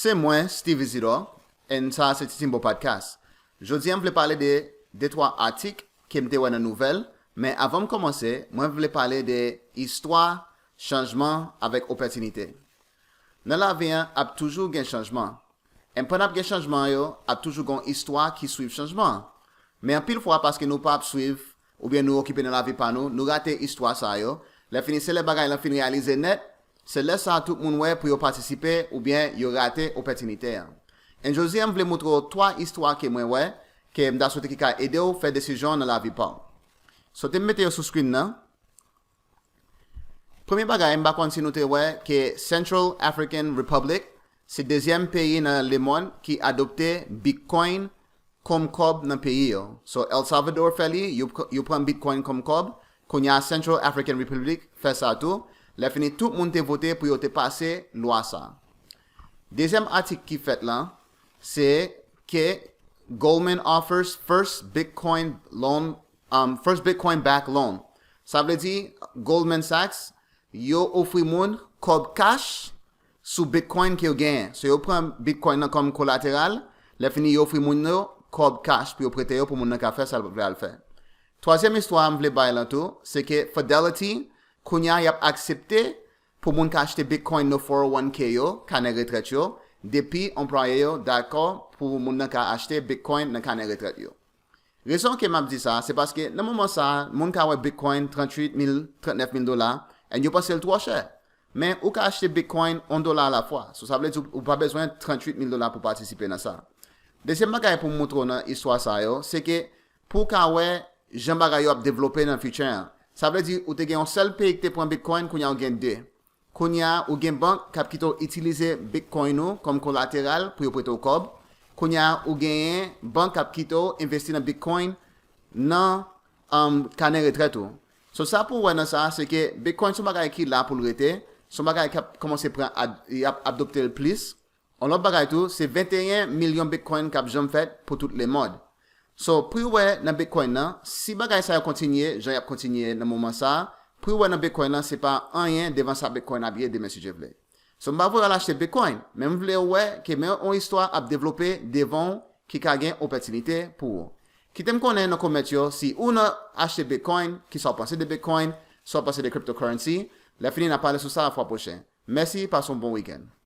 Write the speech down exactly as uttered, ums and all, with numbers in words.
Se mwen, Steve Isidore, and sa a se Titimbo Podcast. Jodi a, m vle pale de de twa atik ke m te wè nan nouvèl, men avan m kòmanse, mwen vle pale de istwa chanjman avèk opòtinite. Nan lavi an, ap toujou gen chanjman. And pandan ap gen chanjman yo, ap toujou gen yon istwa ki swiv chanjman an. Men anpil fwa, paske nou pa ap swiv, oubyen nou okipe nan lavi pa nou, nou rate istwa sa yo. Lè fini, se lè bagay lan fin reyalize nèt, se lè sa a tout moun wè pou yo patisipe oubyen yo rate opòtinite an. And jodi a, m vle montre w twa istwa ke mwen wè, ke m ta swete ki ka ede w fè desizyon nan lavi pa w. So, te m mete yo sou screen nan. Premye bagay, m pa konn si nou te wè ke Central African Republic se dezyèm peyi nan lemonn ki adopte Bitcoin kòm kòb nan peyi yo. So, El Salvador fè li, yo, yo pran Bitcoin kòm kòb. Kounye a, Central African Republic fè sa tou. Lè fini, tout moun te vote pou yo te pase lwa sa. Dezyèm atik ki fèt lan, se ke Goldman offers first Bitcoin loan, um, first Bitcoin back loan. Sa vle di, Goldman Sachs, yo ofri moun kòb cash sou Bitcoin ke yo genyen. So, yo pran Bitcoin nan kòm kolateral, lè fini, yo ofri moun yo kòb cash pou yo prete yo, pou moun nan ka fè sa l vle al fè. Twazyèm istwa a m vle bay lan tou, se ke Fidelity, kounye a, y ap aksepte pou moun ka achte Bitcoin nan four oh one K yo, kanè retrèt yo, depi anplwaye yo dakò pou moun nan ka achte Bitcoin nan kanè retrèt yo. Rezon ke m ap di sa, se paske nan moman sa a, moun ka wè Bitcoin tranntuit mil, trannèf mil dola, and yo panse l twò chè. Men ou ka achte Bitcoin yon dola alafwa. So, sa vle di ou pa bezwen tranntuit mil dola pou patisipe nan sa. Dezyèm bagay pou m montre w nan istwa sa yo, se ke pou w ka wè jan bagay yo ap devlope nan future an. Sa vle di ou te gen yon sèl peyi ki te pran Bitcoin, kounye a ou gen de. Kounye a, ou gen bank k ap kite w itilize Bitcoin ou kòm kolateral pou yo prete w kòb. Kounye a, ou genyen bank k ap kite w envesti nan Bitcoin nan, um, kanè retrèt ou. So, sa pou w wè nan sa, se ke Bitcoin se yon bagay ki la pou l rete, se yon bagay k ap kòmanse pran ad, y ap adopte l plis. Yon lòt bagay tou, se venteyen milyon Bitcoin k ap janm fèt pou tout lemonn. So, pri w wè nan Bitcoin nan, si bagay sa yo kontinye, jan y ap kontinye nan moman sa a, pri w wè nan Bitcoin nan, se pa anyen devan sa Bitcoin ap ye demen si Dye vle. So, m pa voye w al achte Bitcoin, men m vle w wè ke men yon istwa ap devlope devan w ki ka gen opòtinite pou ou. Kite m konnen nan comment yo si ou nan achte Bitcoin, kisa w panse de Bitcoin, sa w panse de cryptocurrency. Lè fini, n a pale sou sa fwa pwochen. Mèsi, pase yon bon wikenn.